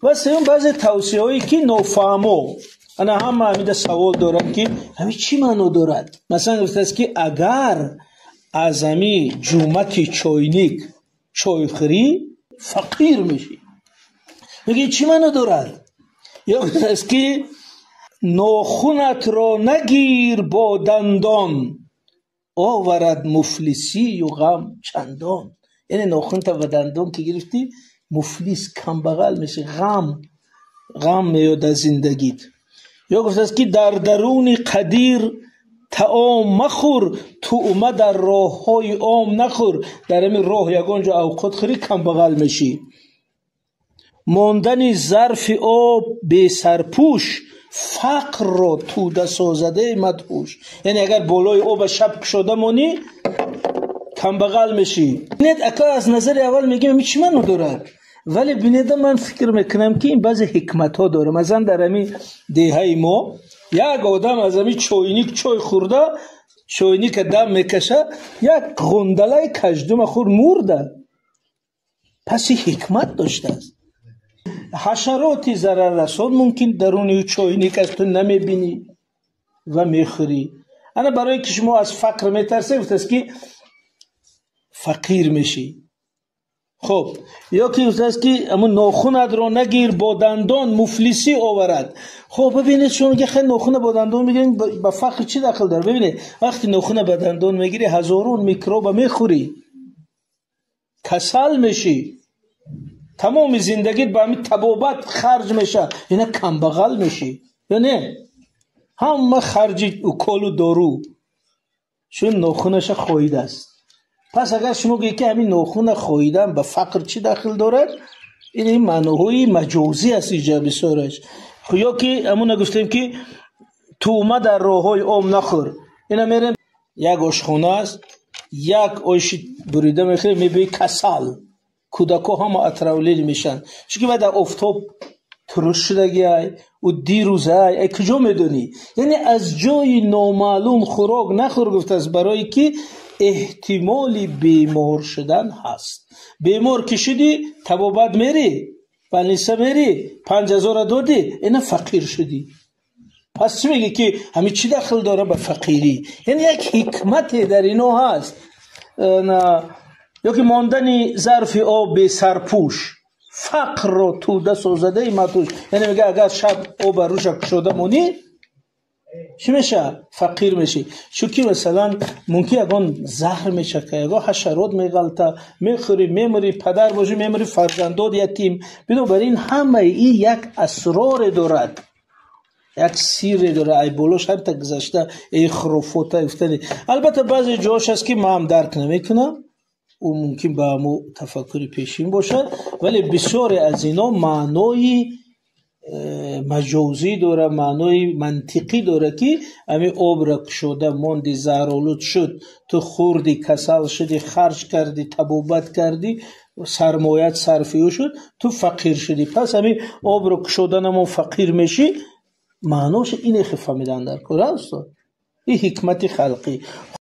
Ва сеюм, баъзе тавсияҳое ки нофаҳмо, ана ҳама ҳамида савол доранд, ки ҳами чӣ маъно дорад. Масалан, гуфтааст, ки агар аз ҳами ҷумати чойник чой хӯрӣ, фақир мешӣ. Мегӯи, чӣ маъно дорад? Ё гуфтааст, ки нохунатро нагир бо дандон, оварад муфлисию ғам чандон. Яъне нохунта ба дандон ки гирифтӣ, муфлис, камбағал мешӣ, ғам меояд аз зиндагит. Ё гуфтааст, ки дар даруни қадир таом махӯр, тӯъма дар роҳҳои ом нахӯр. Дар ҳамин роҳ ягон ҷо авқот хӯрӣ, камбағал мешӣ. Мондани зарфи об бесарпӯш фақрро тӯда созадаи мадҳуш. Яъне агар болои оба шаб кушода монӣ, камбағал мешӣ. Бинед, ака, аз назари аввал мегӯем, ҳамин чӣ маъно дорад? Вале бинеда, ман фикр мекунам, ки ин баъзе ҳикматҳо дорад. Масалан, дар ҳамин деҳаи мо як одам аз ҳамин чойник чой хӯрда, чойника дам мекаша, як ғундалаи каждума хӯрд, мурда. Пас ин ҳикмат доштааст. Ҳашароти зараррасон мумкин даруни чойник аст, ту намебинӣ ва мехӯрӣ. Ана барое ки шумо аз фақр метарсед, гуфтааст, ки фақир мешӣ. Хуб, ё ки гуфтааст, ки ҳамун нохунатро нагир бо дандон, муфлисӣ оварад. Хуб, бибинед, шумо мегӯед, хеле нохуна бо дандон мегирем, ба фақр чӣ дахл дорад? Бибинед, вақте нохуна ба дандон мегирӣ, ҳазорон микроба мехӯрӣ, касал мешӣ, тамоми зиндагит ба ҳамин табобат харҷ мешавад, ина камбағал мешӣ ё не? Ҳама харҷи уколу дору, чун нохунаша хоҳидааст. Пас агар шумо гӯед, ки ҳамин нохуна хоҳидан ба фақр чӣ дахл дорад, ин маъноҳои маҷозӣ аст иҷа бисёраш. Ё ки ҳамуна гуфтем, ки тӯъма дар роҳҳои ом нахӯр. Ина мерем, як ошхона аст, як оши бурида мехӯрем, мебинӣ касал, кӯдакҳо ҳама отравление мешаванд, чунки вай дар офтоб туруш шудагиай, ӯ дирӯзай, ай куҷо медонӣ? Яъне аз ҷои номаълум хӯрок нахӯр, гуфтааст, барое ки эҳтимоли бемор шудан ҳаст. Бемор ки шудӣ, табобат мерӣ, больница мерӣ, 5000-а додӣ, ина фақир шудӣ. Пас чӣ мегӯӣ, ки ҳамин чӣ дахл дорад ба фақирӣ? Яъне як ҳикмате дар ино ҳаст. Ё ки мондани зарфи об бесарпӯш фақрро тӯда созадаи мадҳуш. Яъне мегӯяд, агар шаб оба рӯша кушода монӣ, чӣ мешавад? Фақир мешӣ. Чунки масалан мумкин ягон заҳр мечака, ягон ҳашарот меғалта, мехӯрӣ, мемурӣ, падар бошӣ мемурӣ, фарзандод ятим. Бинобар ин ҳамаи ин як асроре дорад, як сирре дорад. Ай болош ҳамта гузашта эй хурофота гуфтани. Албатта, баъзе ҷош аст, ки ман ҳам дарк намекунам, ӯ мумкин ба ҳамо тафаккури пешин бошад, вале бисёре аз ино маънои маҷозӣ дорад, маънои мантиқӣ дорад, ки ҳамин обра кушода монди, заҳролуд шуд, ту хӯрдӣ, касал шудӣ, харҷ кардӣ, табобат кардӣ, сармоят сарфи ӯ шуд, ту фақир шудӣ. Пас ҳамин обро кушода намон, фақир мешӣ, маъноша ине хе фаҳмидан дар кор, устод. Ин ҳикмати халқӣ.